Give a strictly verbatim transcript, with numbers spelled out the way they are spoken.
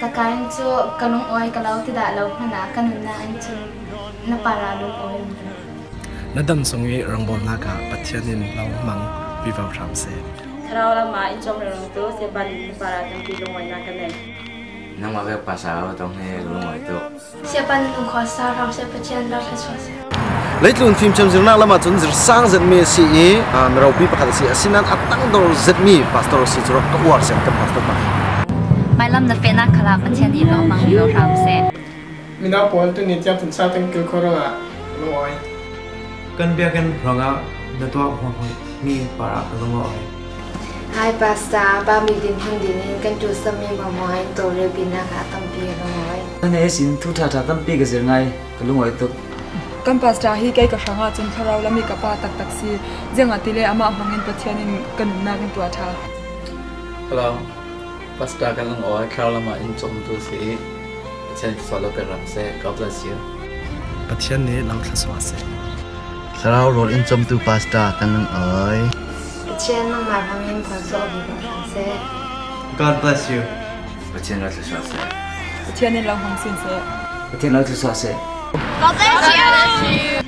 Taka in cu ka lungawi ka lo ti dah lo hmanh ah ka nunnak in cun na parah lungawi um hna. Na dam sung i rongbawlnak ah Pathian in lo hmang vivo hram seh. Thlarau lam ah in cawm ringring tu Siapa nih na parah tampi lungawinak ka nei. Nangmah vek pastor tong hi lungawi tuk. Siapa nih nung khawh sa hram seh, Pathian lo thluachuah seh. Leitlun fimthiam zirnak lam ahcun zirsang zetmi a si i, aa, miropi pakhat a si. Asinain a tangdor zetmi pastor a si cu rak ka uar sian kan pastor pa. Mailam na fehnak khalah Pathian nih lawmhmang vivo hram seh. Mino pawl tu ni tiang tun sa teng kilkhua ruangah lungawi. Kan biakinn hrangah na tuah hmuahhmuah mi parah ka lungawi. Hi, Pastor. Pa mi din hmun din in kan tu sami hmuahhmuah in tawlrelpinak ah tampi ka lungawi. Kan he sin thu ṭha ṭha tampi ka zir ngai, ka lungawi tuk. Kan Pastor hi kei ka hrangah cun thlarau lam i ka pa taktak si. Ziangahtile amah hmangin Pathian in ka nunnak in tuah ṭha. Hello. Pastor kan lungawi, thlarau lam ah in cawmtu si i Pathian thluachuah lo pe hram seh. God bless you. Pathian nih lo thluachuah seh. Thlarau rawl in cawmtu pastor kan lungawi. Pathian nangmah hmangin phuansuak vivo hram seh. God bless you. Pathian lo thluachuah seh. Pathian in lo hmang sin seh. Pathian lo thluachuah seh. God bless you.